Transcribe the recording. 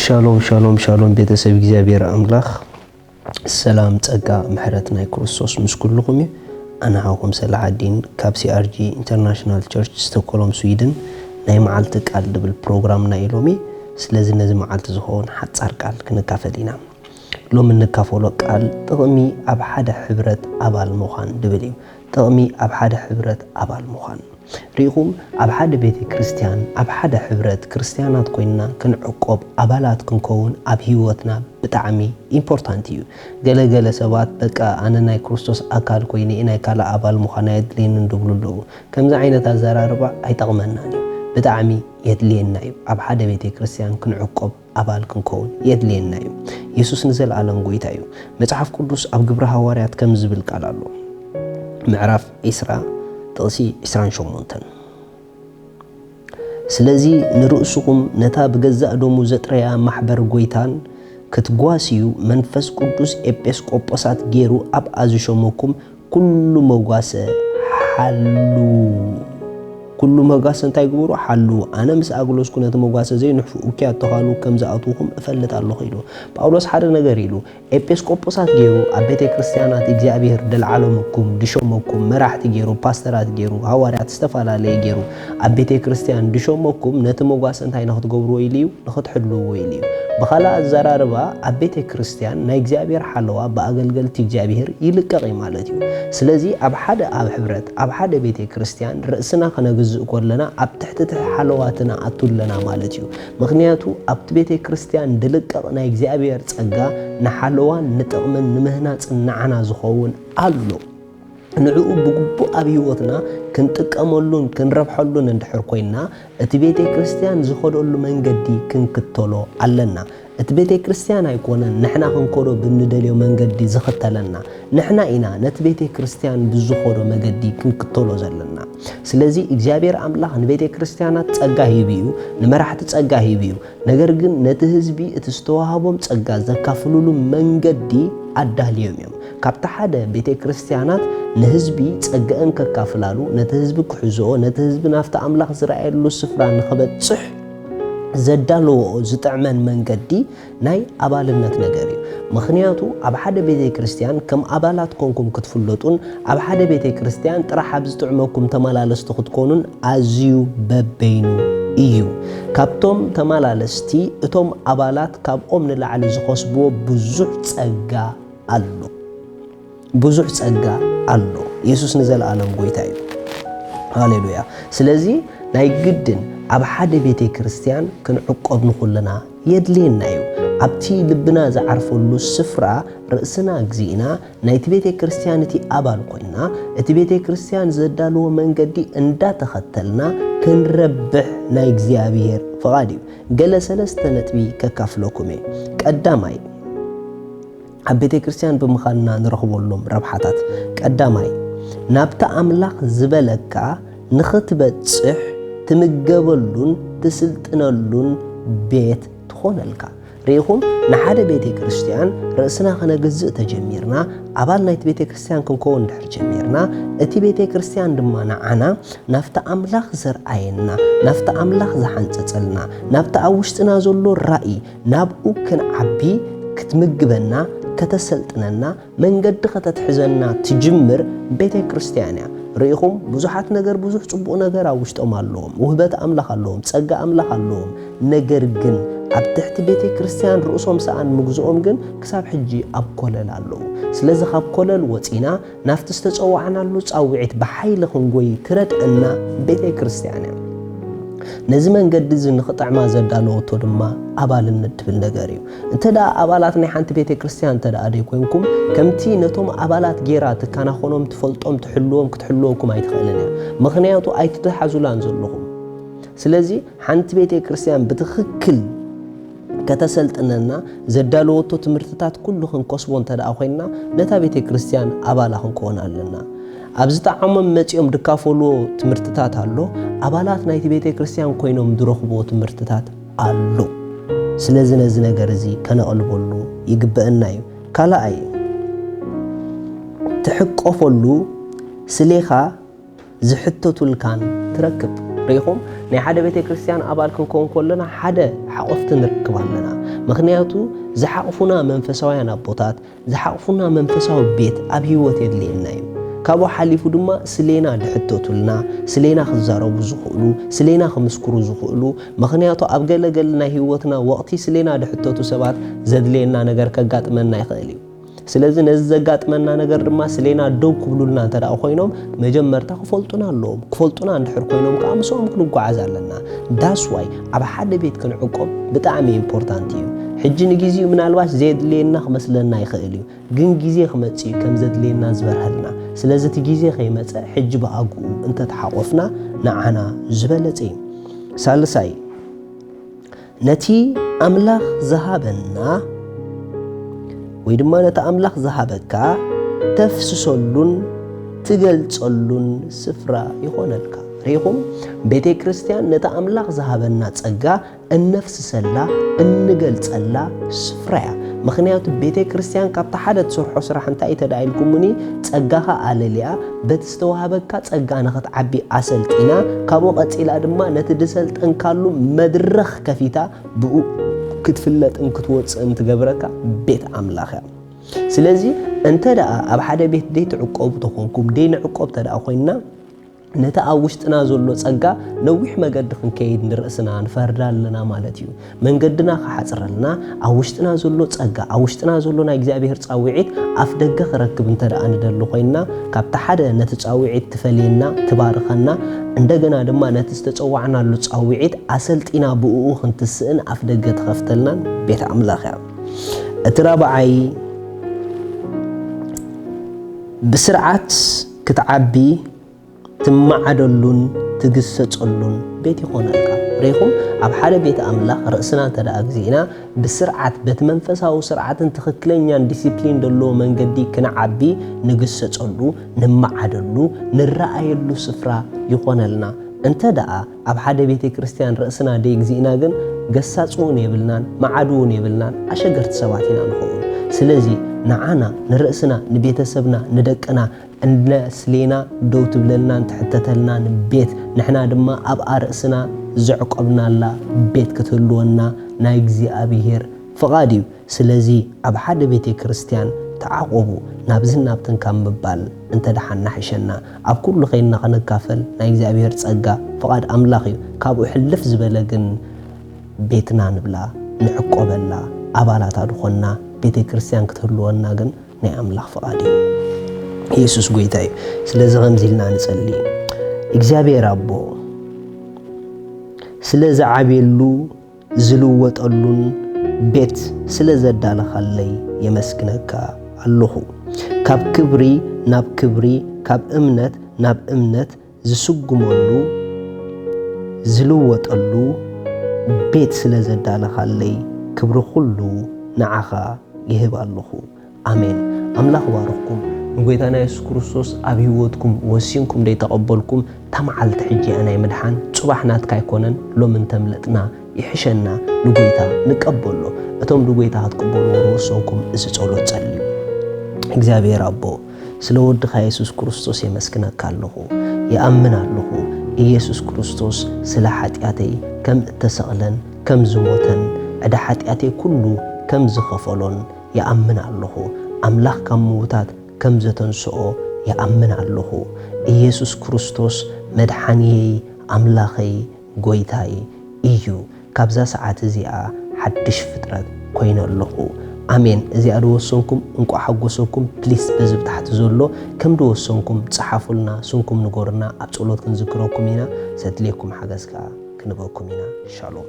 ሻሎም ሻሎም ሻሎም፣ ቤተሰብ እግዚኣብሔር ኣምላኽ፣ ሰላም፣ ጸጋ፣ ምሕረት ናይ ክርስቶስ ምስ ኩልኹም እዩ። ኣነ ሓውኩም ሰላሓዲን ካብ CRG International Church Stockholm Sweden። ናይ መዓልቲ ቃል ድብል ፕሮግራምና እዩ ሎሚ። ስለዚ ነዚ መዓልቲ ዝኸውን ሓጻር ቃል ክንካፈል ኢና። ሎሚ እንካፈሎ ቃል ጥቕሚ ኣብ ሓደ ሕብረት ኣባል ምዃን ድብል እዩ። ጥቕሚ ኣብ ሓደ ሕብረት ኣባል ምዃን። ርኢኹም፣ ኣብ ሓደ ቤተ ክርስቲያን፣ ኣብ ሓደ ሕብረት ክርስቲያናት ኮይንና ክንዕቆብ፣ ኣባላት ክንከውን ኣብ ህይወትና ብጣዕሚ ኢምፖርታንት እዩ። ገለ ገለ ሰባት፣ በቃ ኣነ ናይ ክርስቶስ ኣካል ኮይነ ናይ ካልእ ኣባል ምዃን ኣየድልየንን ድብሉ ኣለዉ። ከምዚ ዓይነት ኣዘራርባ ኣይጠቕመናን እዩ። ብጣዕሚ የድልየና እዩ ኣብ ሓደ ቤተ ክርስቲያን ክንዕቆብ፣ ኣባል ክንከውን የድልየና እዩ። የሱስ ንዘለኣለም ጎይታ እዩ። መጽሓፍ ቅዱስ ኣብ ግብሪ ሃዋርያት ከም ዝብል ቃል ኣሎ። ምዕራፍ ዕስራ ጥቕሲ ዕስራን ሸሞንተን። ስለዚ ንርእስኹም ነታ ብገዛእ ደሙ ዘጥረያ ማሕበር ጎይታን ክትጓስዩ መንፈስ ቅዱስ ኤጲስቆጶሳት ገይሩ ኣብኣ ዝሸመኩም ኩሉ መጓሰ ሓሉ። ኩሉ መጓሰ እንታይ ግበሩ? ሓሉ። ኣነ ምስ ኣግለስኩ ነቲ መጓሰ ዘይንሕፉ እኩያት ተዃሉ ከም ዝኣትውኹም እፈልጥ ኣለኹ ኢሉ። ጳውሎስ ሓደ ነገር ኢሉ፣ ኤጲስቆጶሳት ገይሩ ኣብ ቤተ ክርስቲያናት እግዚኣብሔር ደልዓለምኩም፣ ድሸመኩም፣ መራሕቲ ገይሩ፣ ፓስተራት ገይሩ፣ ሃዋርያት ዝተፈላለየ ገይሩ ኣብ ቤተ ክርስቲያን ድሸመኩም ነቲ መጓሰ እንታይ ንኽትገብርዎ ኢሉ እዩ? ንኽትሕልውዎ ኢሉ እዩ። ብኻልእ ኣዘራርባ ኣብ ቤተ ክርስቲያን ናይ እግዚኣብሔር ሓለዋ ብኣገልገልቲ እግዚኣብሔር ይልቀቕ እዩ ማለት እዩ። ስለዚ ኣብ ሓደ ኣብ ሕብረት ኣብ ሓደ ቤተ ክርስቲያን ርእስና ከነግዝእ ከለና ኣብ ትሕቲ ትሕቲ ሓለዋ ትንኣቱ ኣለና ማለት እዩ። ምኽንያቱ ኣብቲ ቤተ ክርስቲያን ድልቀቕ ናይ እግዚኣብሔር ጸጋ ንሓለዋን ንጥቕምን ንምህናጽን ንዓና ዝኸውን ኣሎ። ንዕኡ ብግቡእ ኣብ ህይወትና ክንጥቀመሉን ክንረብሐሉን እንድሕር ኮይንና፣ እቲ ቤተ ክርስቲያን ዝኸደሉ መንገዲ ክንክተሎ ኣለና። እቲ ቤተ ክርስቲያን ኣይኮነን ንሕና ክንከዶ ብንደልዮ መንገዲ ዝኽተለና። ንሕና ኢና ነቲ ቤተ ክርስቲያን ብዝኸዶ መገዲ ክንክተሎ ዘለና። ስለዚ እግዚኣብሔር ኣምላኽ ንቤተ ክርስቲያናት ጸጋ ሂቡ እዩ፣ ንመራሕቲ ጸጋ ሂቡ እዩ። ነገር ግን ነቲ ህዝቢ እቲ ዝተዋህቦም ጸጋ ዘካፍሉሉ መንገዲ ኣዳልዮም እዮም። ካብቲ ሓደ ቤተ ክርስቲያናት ንህዝቢ ጸጋአን ከካፍላሉ፣ ነቲ ህዝቢ ክሕዝኦ፣ ነቲ ህዝቢ ናብቲ ኣምላኽ ዝረኣየሉ ስፍራ ንኽበጽሕ ዘዳለዎ ዝጥዕመን መንገዲ ናይ ኣባልነት ነገር እዩ። ምኽንያቱ ኣብ ሓደ ቤተ ክርስቲያን ከም ኣባላት ኮንኩም ክትፍለጡን ኣብ ሓደ ቤተ ክርስቲያን ጥራሕ ኣብ ዝጥዕመኩም ተመላለስቲ ክትኮኑን ኣዝዩ በበይኑ እዩ። ካብቶም ተመላለስቲ እቶም ኣባላት ካብኦም ንላዕሊ ዝኸስብዎ ብዙሕ ጸጋ ኣሎ። ብዙሕ ጸጋ ኣሎ። የሱስ ንዘለኣለም ጎይታ እዩ። ሃሌሉያ። ስለዚ ናይ ግድን ኣብ ሓደ ቤተ ክርስቲያን ክንዕቆብ ንኹልና የድልየና እዩ። ኣብቲ ልብና ዝዓርፈሉ ስፍራ ርእስናግዚእና ናይቲ ቤተ ክርስቲያን እቲ ኣባል ኮይና እቲ ቤተ ክርስቲያን ዘዳልዎ መንገዲ እንዳተኸተልና ክንረብሕ ናይ እግዚኣብሔር ፍቓድ እዩ። ገለ ሰለስተ ነጥቢ ከካፍለኩም እየ። ቀዳማይ፣ ኣብ ቤተ ክርስቲያን ብምኻንና ንረኽበሎም ረብሓታት። ቀዳማይ፣ ናብቲ ኣምላኽ ዝበለካ ንኽትበጽሕ ትምገበሉን ትስልጥነሉን ቤት ትኾነልካ። ርኢኹም፣ ንሓደ ቤተ ክርስቲያን ርእስና ከነግዝእ ተጀሚርና፣ ኣባል ናይቲ ቤተ ክርስቲያን ክንከውን ድሕር ጀሚርና፣ እቲ ቤተ ክርስቲያን ድማ ንዓና ናብቲ ኣምላኽ ዘርኣየና፣ ናብቲ ኣምላኽ ዝሓንጸጸልና፣ ናብቲ ኣብ ውሽጥና ዘሎ ራእይ ናብኡ ክንዓቢ ክትምግበና፣ ከተሰልጥነና፣ መንገዲ ከተትሕዘና ትጅምር ቤተ ክርስቲያን እያ። ርኢኹም፣ ብዙሓት ነገር፣ ብዙሕ ጽቡቕ ነገር ኣብ ውሽጦም ኣለዎም። ውህበት ኣምላኽ ኣለዎም፣ ጸጋ ኣምላኽ ኣለዎም። ነገር ግን ኣብ ትሕቲ ቤተ ክርስቲያን ርእሶም ሰኣን ምግዝኦም ግን ክሳብ ሕጂ ኣብ ኮለል ኣለዉ። ስለዚ ካብ ኮለል ወጺና ናብቲ ዝተጸዋዕናሉ ጻውዒት ብሓይሊ ክንጎይ ትረድአና ቤተ ክርስቲያን እያ። ነዚ መንገዲ እዚ ንኽጥዕማ ዘዳለወቶ ድማ ኣባልነት ትብል ነገር እዩ። እንተ ደኣ ኣባላት ናይ ሓንቲ ቤተ ክርስቲያን እንተ ደኣ ደይኮንኩም፣ ከምቲ ነቶም ኣባላት ጌራ ትከናኸኖም፣ ትፈልጦም፣ ትሕልዎም፣ ክትሕልወኩም ኣይትኽእልን እያ። ምኽንያቱ ኣይትተሓዙላን ዘለኹም። ስለዚ ሓንቲ ቤተ ክርስቲያን ብትኽክል ከተሰልጥነና ዘዳለወቶ ትምህርትታት ኩሉ ክንከስቦ እንተ ደኣ ኮይንና፣ ነታ ቤተ ክርስቲያን ኣባላ ክንከውን ኣለና። ኣብ ዝጠዓሞም መጺኦም ድካፈልዎ ትምህርትታት ኣሎ፣ ኣባላት ናይቲ ቤተ ክርስቲያን ኮይኖም ዝረኽብዎ ትምህርትታት ኣሎ። ስለዚ ነዚ ነገር እዚ ከነቕልበሉ ይግበአና እዩ። ካልኣይ፣ ትሕቆፈሉ ስሌኻ ዝሕተቱልካን ትረክብ። ርኢኹም፣ ናይ ሓደ ቤተ ክርስቲያን ኣባል ክንከውን ከለና ሓደ ሓቆፍቲ ንረክብ ኣለና። ምኽንያቱ ዝሓቕፉና መንፈሳውያን ኣቦታት፣ ዝሓቕፉና መንፈሳዊ ቤት ኣብ ህይወት የድልየና እዩ። ካብኡ ሓሊፉ ድማ ስሌና ድሕተቱልና፣ ስሌና ክዛረቡ ዝኽእሉ፣ ስሌና ክምስክሩ ዝኽእሉ፣ ምኽንያቱ ኣብ ገለገለ ናይ ህይወትና ወቕቲ ስሌና ድሕተቱ ሰባት ዘድልየና ነገር ከጋጥመና ይኽእል እዩ። ስለዚ ነዚ ዘጋጥመና ነገር ድማ ስሌና ደው ክብሉልና እንተ ደኣ ኮይኖም መጀመርታ ክፈልጡና ኣለዎም። ክፈልጡና እንድሕር ኮይኖም ከዓ ምስኦም ክንጓዓዝ ኣለና። That's why ኣብ ሓደ ቤት ክንዕቆብ ብጣዕሚ ኢምፖርታንት እዩ። ሕጂ ንግዜኡ ምናልባት ዘየድልየና ክመስለና ይኽእል እዩ፣ ግን ግዜ ክመጽእ እዩ ከም ዘድልየና ዝበርሀልና። ስለዚ እቲ ግዜ ከይመጸ ሕጂ ብኣግኡ እንተተሓቆፍና ንዓና ዝበለጸ እዩ። ሳልሳይ፣ ነቲ ኣምላኽ ዝሃበና ወይ ድማ ነቲ ኣምላኽ ዝሃበካ ተፍስሰሉን ትገልጸሉን ስፍራ ይኾነልካ። ርኢኹም፣ ቤተ ክርስቲያን ነቲ ኣምላኽ ዝሃበና ጸጋ እነፍስሰላ፣ እንገልጸላ ስፍራ እያ። ምኽንያቱ ቤተ ክርስቲያን ካብቲ ሓደ ትሰርሖ ስራሕ እንታይ እዩ ተዳ ኢልኩምኒ፣ ጸጋኻ ኣለልያ፣ በቲ ዝተዋህበካ ጸጋ ንኽትዓቢ ኣሰልጢና፣ ካብኡ ቀጺላ ድማ ነቲ ዝሰልጠንካሉ መድረኽ ከፊታ ብኡ ክትፍለጥን ክትወጽእን ትገብረካ ቤት ኣምላኽ እያ። ስለዚ እንተ ደኣ ኣብ ሓደ ቤት ደይ ትዕቆቡ ተኾንኩም፣ ደይ ንዕቆብ እንተ ደኣ ኮይንና፣ ነቲ ኣብ ውሽጥና ዘሎ ጸጋ ነዊሕ መገዲ ክንከይድ ንርእስና ንፈርዳ ኣለና ማለት እዩ። መንገድና ክሓጽረልና፣ ኣብ ውሽጥና ዘሎ ጸጋ፣ ኣብ ውሽጥና ዘሎ ናይ እግዚኣብሔር ጻውዒት ኣፍ ደገ ክረክብ እንተ ደኣ ንደሊ ኮይንና፣ ካብቲ ሓደ ነቲ ጻውዒት ትፈልየና፣ ትባርኸና፣ እንደገና ድማ ነቲ ዝተጸዋዕናሉ ጻውዒት ኣሰልጢና ብእኡ ክንትስእን ኣፍ ደገ ትኸፍተልናን ቤት ኣምላኽ እያ። እቲ ራብዓይ፣ ብስርዓት ክትዓቢ ትመዓደሉን ትግሰጸሉን ቤት ይኾነልካ። ርኢኹም፣ ኣብ ሓደ ቤት ኣምላኽ ርእስና እንተ ደኣ ግዜእና ብስርዓት፣ በቲ መንፈሳዊ ስርዓትን ትኽክለኛን ዲሲፕሊን ዘለዎ መንገዲ ክንዓቢ፣ ንግሰጸሉ፣ ንመዓደሉ፣ ንረኣየሉ ስፍራ ይኾነልና። እንተ ደኣ ኣብ ሓደ ቤተ ክርስቲያን ርእስና ደይግዚእና ግን፣ ገሳጽ እውን የብልናን፣ መዓድ እውን የብልናን፣ ኣሸገርቲ ሰባት ኢና ንኸውን። ስለዚ ንዓና፣ ንርእስና፣ ንቤተሰብና፣ ንደቅና፣ እነስሌና ደው ትብለልናን ትሕተተልናን ቤት፣ ንሕና ድማ ኣብኣ ርእስና ዘዕቆብናላ ቤት ክትህልወና ናይ እግዚኣብሔር ፍቓድ እዩ። ስለዚ ኣብ ሓደ ቤተ ክርስቲያን ተዓቖቡ፣ ናብዝን ናብትን ካብ ምባል እንተ ደሓን ናሕሸና፣ ኣብ ኩሉ ኸይድና ኸነካፈል ናይ እግዚኣብሔር ጸጋ ፍቓድ ኣምላኽ እዩ። ካብኡ ሕልፍ ዝበለ ግን ቤትና ንብላ፣ ንዕቆበላ፣ ኣባላታ ድኾንና ቤተ ክርስቲያን ክትህልወና ግን ናይ ኣምላኽ ፍቓድ እዩ። ኢየሱስ ጐይታ እዩ። ስለዚ ኸምዚ ኢልና ንጸሊ። እግዚኣብሔር ኣቦ፣ ስለ ዝዓብየሉ ዝልወጠሉን ቤት ስለ ዘዳለኻለይ የመስግነካ ኣለኹ። ካብ ክብሪ ናብ ክብሪ፣ ካብ እምነት ናብ እምነት ዝስጉመሉ፣ ዝልወጠሉ ቤት ስለ ዘዳለኻለይ ክብሪ ኩሉ ንዓኻ ይህብ ኣለኹ። ኣሜን። ኣምላኽ ባርኽኩም። ንጎይታና የሱስ ክርስቶስ ኣብ ህይወትኩም ወሲንኩም ደይተቐበልኩም፣ እታ መዓልቲ ሕጂ እያ ናይ ምድሓን፣ ጽባሕ ናትካ ኣይኮነን፣ ሎሚ እንተምለጥና ይሕሸና። ንጎይታ ንቀበሎ። እቶም ንጎይታ ክትቅበልዎ ዝወሰንኩም እዚ ጸሎት ጸልዩ። እግዚኣብሔር ኣቦ፣ ስለ ወድኻ የሱስ ክርስቶስ የመስግነካ ኣለኹ። ይኣምን ኣለኹ፣ ኢየሱስ ክርስቶስ ስለ ሓጢኣተይ ከም እተሰቕለን ከም ዝሞተን፣ ዕዳ ሓጢኣተይ ኩሉ ከም ዝኸፈሎን ይኣምን ኣለኹ። ኣምላኽ ካብ ምዉታት ከም ዘተንስኦ ይኣምን ኣለኹ። ኢየሱስ ክርስቶስ መድሓንየይ፣ ኣምላኸይ፣ ጐይታይ እዩ። ካብዛ ሰዓት እዚኣ ሓድሽ ፍጥረት ኮይነ ኣለኹ። ኣሜን። እዚኣ ዝወሰንኩም እንቋዕ ሓጎሰኩም። ፕሊስ በዚ ብታሕቲ ዘሎ ከም ዝወሰንኩም ጸሓፉልና፣ ስምኩም ንገሩና፣ ኣብ ጸሎት ክንዝክረኩም ኢና። ዘድልየኩም ሓገዝ ከኣ ክንበኩም ኢና። ሻሎም።